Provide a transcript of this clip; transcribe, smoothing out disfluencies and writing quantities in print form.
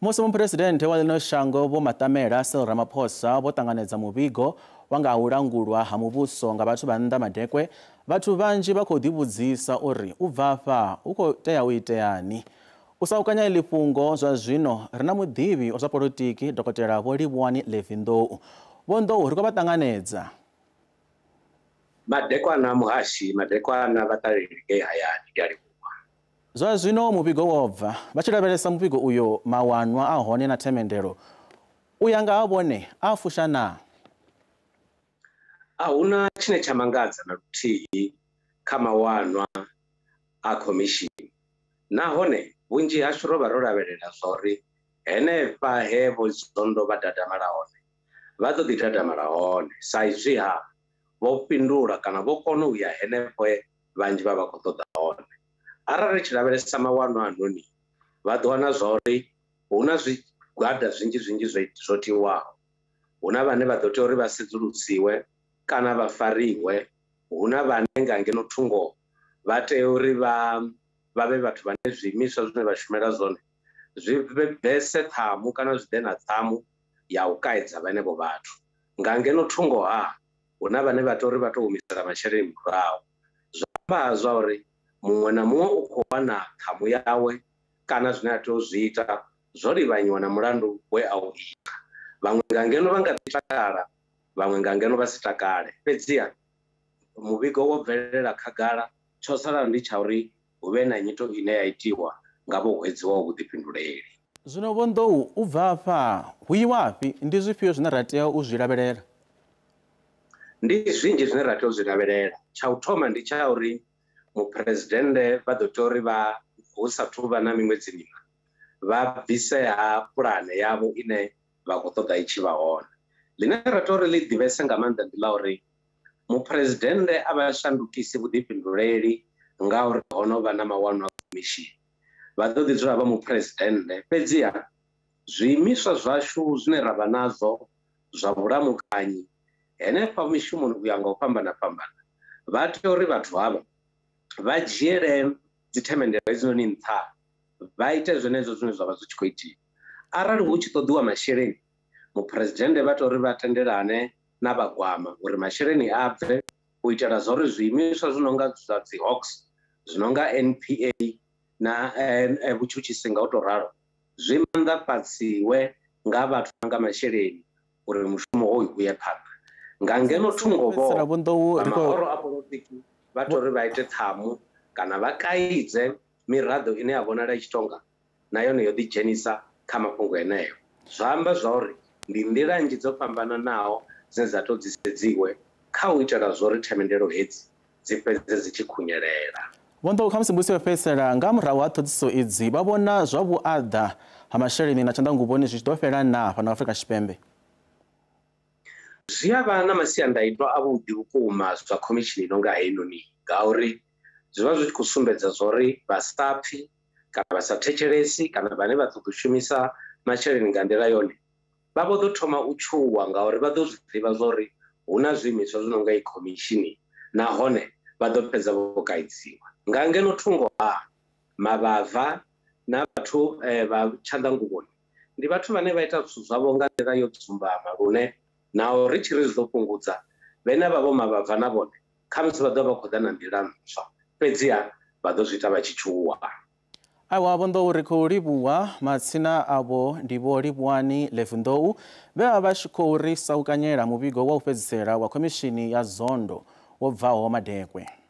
Musi muphuresidennde wa ḽino shango Vho Matamela Cyril Ramaphosa vho ṱanganedza muvhigo wa nga u langulwa ha muvhuso nga vhathu vha nnḓa madekwe, vhathu vhanzhi vha khou ḓivhudzisa uri u bva afha hu khou tea u iteani. U saukanya iḽi fhungo zwa zwino ri na muḓivhi wa zwa polotiki Dokotela Vho Livhuwani Levi Nḓou. Vho Nḓou, ri khou vha ṱanganedza. Madekwana muhashi, madekwana vhaṱaleli ngei hayani, ndi a livhuwa. Zwa zwino muvhigo wo bva, vha tshi lavhelesa muvhigo uyo mawanwa a hone na themendelo, u ya nga ha vhone a fusha naa? A huna tshine tsha mangadza na luthihi kha mawanwa a khomishini, nahone vhunzhi hashu ro vha ro lavhelela zwa uri henefha he Vho Zondo vha dadamala hone vha ḓo ḓi dadamala hone, sa izwi ha vho fhindula kana vho kona u ya henefho he vhanzhi vha vha khou ṱoḓa hone. Arali ri tshi lavhelesa mawanwa anoni, vha ḓo wana zwa uri hu na zwigwada zwinzhi zwinzhi zwo tiwaho. Hu na vhane vha ḓo tea uri vha sedzulusiwe kana vha fariwe, hu na vhane nga ngeno thungo vha tea uri vha vhe vhathu vhane zwiimiswa zwine vha shumela zwone zwi bvese ṱhamu kana zwi ḓe na ṱhamu ya u kaidza vhenevho vhathu. Nga ngeno thungo ha hu na vhane vha tea uri vha tou humisela masheleni murahu. Zwa amba zwa uri muṅwe na muṅwe u khou wana ṱhamu yawe kana zwine a tea u zwi ita zwo livhanyiwa na mulandu we a u ita. Vhaṅwe nga ngeno vha nga ḓi takala, vhaṅwe nga ngeno vha si takale. Fhedziha muvhigo wo bvelela khagala, tsho salaho ndi tsha uri hu vhe na nyito ine ya itiwa nga vho hwedziwaho vhuḓifhinduleli. Zwino Vho Nḓou, u bva afha hu iwafhi? Ndi zwifhio zwine ra tea u zwi lavhelela? Ndi zwinzhi zwine ra tea u zwi lavhelela. Tsha u thoma ndi tsha uri muphuresidennde vha ḓo tea uri vha hu sathu vha na miṅwedzi miṋa vha bvise ha pulane yavho ine vha khou ṱoḓa i tshi vha hone. Ḽine ra tea uri ḽi ḓivhese nga maanḓa ndi ḽa uri muphuresidennde a vha shandukisi vhuḓifhinduleli ngauri ho no vha na mawanwa a khomishini. Vha ḓo ḓi dzula vha muphuresidennde, fhedziha zwiimiswa zwashu zwine ra vha nazwo zwa vhulamukanyi henefha mishumoni u ya nga u fhambana fhambana, vha tea uri vhathu havha vha dzhiele dzi themendelo hedzinoni nṱha, vha ite zwenezwo zwine zwa vha zwi tshi khou itiwa. Arali hu tshi ṱoḓiwa masheleni, muphuresidennde vha tea uri vha tendelane na vhagwama uri masheleni a bve u itela zwa uri zwiimiswa zwi no nga zwa dzi Hawks, zwi no nga NPA na vhutshutshisi nga u tou ralo zwi maanḓafhasiwe nga vhathu nga masheleni uri mushumo hoyu u ye phanḓa. Nga ngeno thungo vho mahoro a polotiki vha tea uri vha ite ṱhamu kana vha kaidze miraḓo ine ya vhonala i tshi tonga na yone yo ḓidzhenisa kha mafhungo eneyo. Zwa amba zwa uri ndi nḓila nnzhi dzo fhambananaho dzine dza tou dzi sedziwe kha u itela zwa uri themendelo hedzi dzi fhedze dzi tshi khunyelela. Vho Nḓou, khamusi mbudziso yo fhedzisela, nga murahu ha ṱhoḓisiso idzi vha vhona zwa vhuaḓa ha masheleni na tshanḓanguvhoni zwi tshi ḓo fhela naa fhano Afrika Tshipembe? Zwi a vha na masiandaitwa avhuḓi vhukuma zwa khomishini ino nga heinoni, ngauri zwi vha zwi tshi khou sumbedza zwa uri vha sa pfhi kana vha sa thetshelesi kana vhane vha ṱoḓa u shumisa masheleni nga nḓila yone vha vho ḓo thoma u tshuwa, ngauri vha ḓo zwi ḓivha zwa uri hu na zwiimiswa zwi no nga i khomishini nahone vha ḓo fhedza vho kaidziwa. Nga ngeno thungo ha mavhava na vhathu vha tshanḓanguvhoni ndi vhathu vhane vha ita zwithu zwavho nga nḓila yo dzumbama, lune naho ri tshi ri zwi ḓo fhungudza vhene vha vho mavhava na vhone khamusi vha ḓo vha khou ḓa na nḓila ntswa, fhedziha vha ḓo zwi ita vha tshi tshuwa. Aiwa, Vho Nḓou, ri khou livhuwa. Matsina avho ndi Vho Livhuwani Levi Nḓou vhe vha vha tshi khou ri saukanyela muvhigo wa u fhedzisela wa khomishini ya Zondo wo bvaho madekwe.